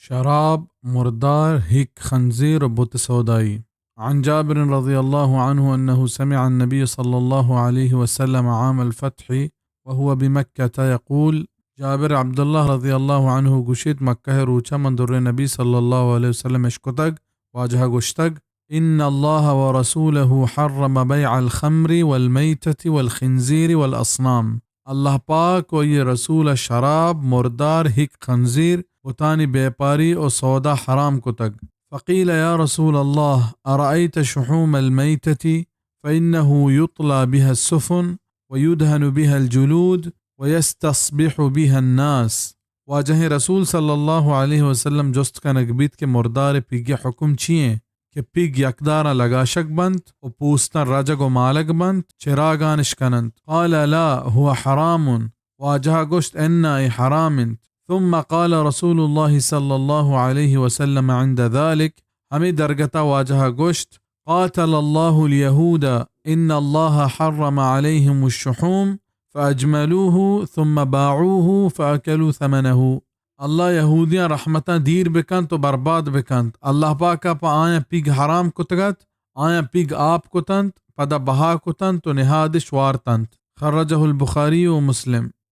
شراب، مردار، ہک، خنزیر و بت سودائی۔ عن جابر رضی اللہ عنہ انه سمع النبی صلی اللہ علیہ وسلم عام الفتح وهو بمکة یقول، جابر عبداللہ رضی اللہ عنہ گوشیت، مکہ روچا من در نبی صلی اللہ علیہ وسلم اشکتگ، واجہ گوشتگ، ان اللہ ورسولہ حرم بیع الخمر والمیتۃ والخنزیر والاصنام۔ اللہ پاک و آئی رسول شراب، مردار، ہک، خنزیر، بتانی بیپاری و سودا حرام کتگ۔ فقیل یا رسول اللہ، ارأیت شحوم المیتۃ فانه یطلی بها السفن ویدهن بها الجلود ویستصبح بها الناس۔ واجہ رسول صلی اللہ علیہ وسلم جست کنگ بیت کہ مردار پیگی حکم چی ایں کہ پیگ یکداراں لگاشگ بنت و پوستاں رجگ و مالگ بنت، چراگانش کننت۔ قال لا، هو حرام۔ واجہ گوشت، انا، اے حرام انت۔ ثم قال رسول اللہ صلی اللہ علیہ وسلم عند ذلك، ہمے درگتا واجہ گوشت، قاتل اللہ الیہود ان اللہ حرم علیہم الشحوم فاجملوه ثم باعوه فاکلوا ثمنه۔ اللہ یہودیاں رحمتاں دیر بکنت و برباد بکنت۔ اللہ پاکا پہ آیاں پیگ حرام کتگت، آیاں پیگ آپ کتنت، پدا بہا کتنت و نہادش وارتنت۔ خرجہ البخاری و مسلم۔